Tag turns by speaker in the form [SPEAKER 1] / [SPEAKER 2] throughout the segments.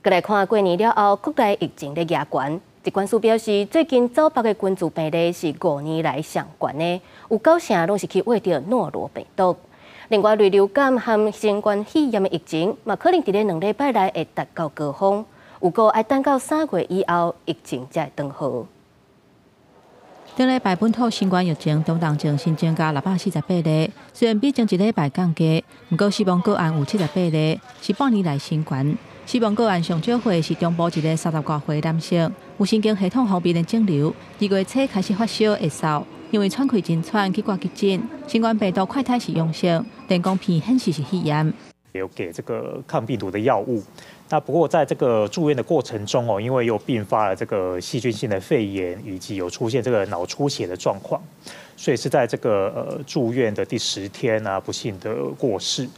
[SPEAKER 1] 閣來看過年了後，國內疫情咧夯懸。疾管署表示，最近走北的群聚病例是5年來上懸的，有九成攏是去穢著諾羅病毒。另外，類流感和新冠肺炎的疫情，嘛可能佇咧2禮拜內會達到高峰。不過愛等到3月以後，疫情才會轉好。
[SPEAKER 2] 頂禮拜本土新冠疫情中重症新增加648例，雖然比前一禮拜降低，毋過死亡個案有78例，是半年來新懸。死亡個案上少歲是中部一个30外歲男性，有神經系統方面的腫瘤，2月初開始發燒會嗽，因為喘氣真喘去掛急診，新冠病毒快篩是陽性，電光片顯示是肺炎。
[SPEAKER 3] 有給這個抗病毒的藥物，那不過在這個住院的過程中哦，因為又併發了這個細菌性的肺炎，以及有出現這個腦出血的狀況，所以是在這個住院的第10天啊，不幸的過世。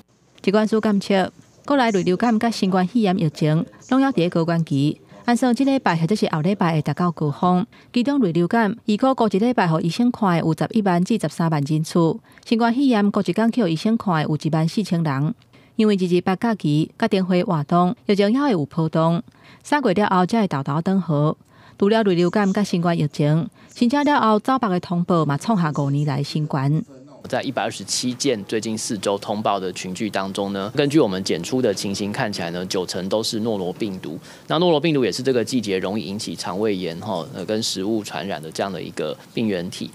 [SPEAKER 2] 疾管署監測，國內類流感佮新冠肺炎疫情攏猶佇咧高原期，按算這禮拜或者是後禮拜會達到高峰。其中類流感預估過一禮拜予醫生看的有11萬至13萬人次，新冠肺炎過一工去予醫生看的有1萬4千人。因為二二八假期、佮燈會活動，疫情猶會有波動。3月了後才會沓沓轉好。除了類流感佮新冠疫情，新增了後走北的通報嘛創下5年來新懸。
[SPEAKER 4] 在127件最近4周通報的群聚當中呢，根據我們檢出的情形看起來呢，九成都是諾羅病毒。那諾羅病毒也是這個季節容易引起腸胃炎哈，跟食物傳染的這樣的一個病原體。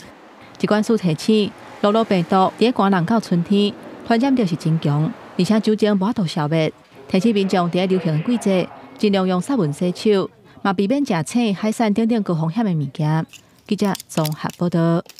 [SPEAKER 2] 疾管署提醒，諾羅病毒佇寒冷到春天傳染力是真強，而且酒精無法度消滅。提醒民眾佇流行的季節，盡量用殺菌洗手，嘛避免食青海產等等高風險的物件。記者綜合報道。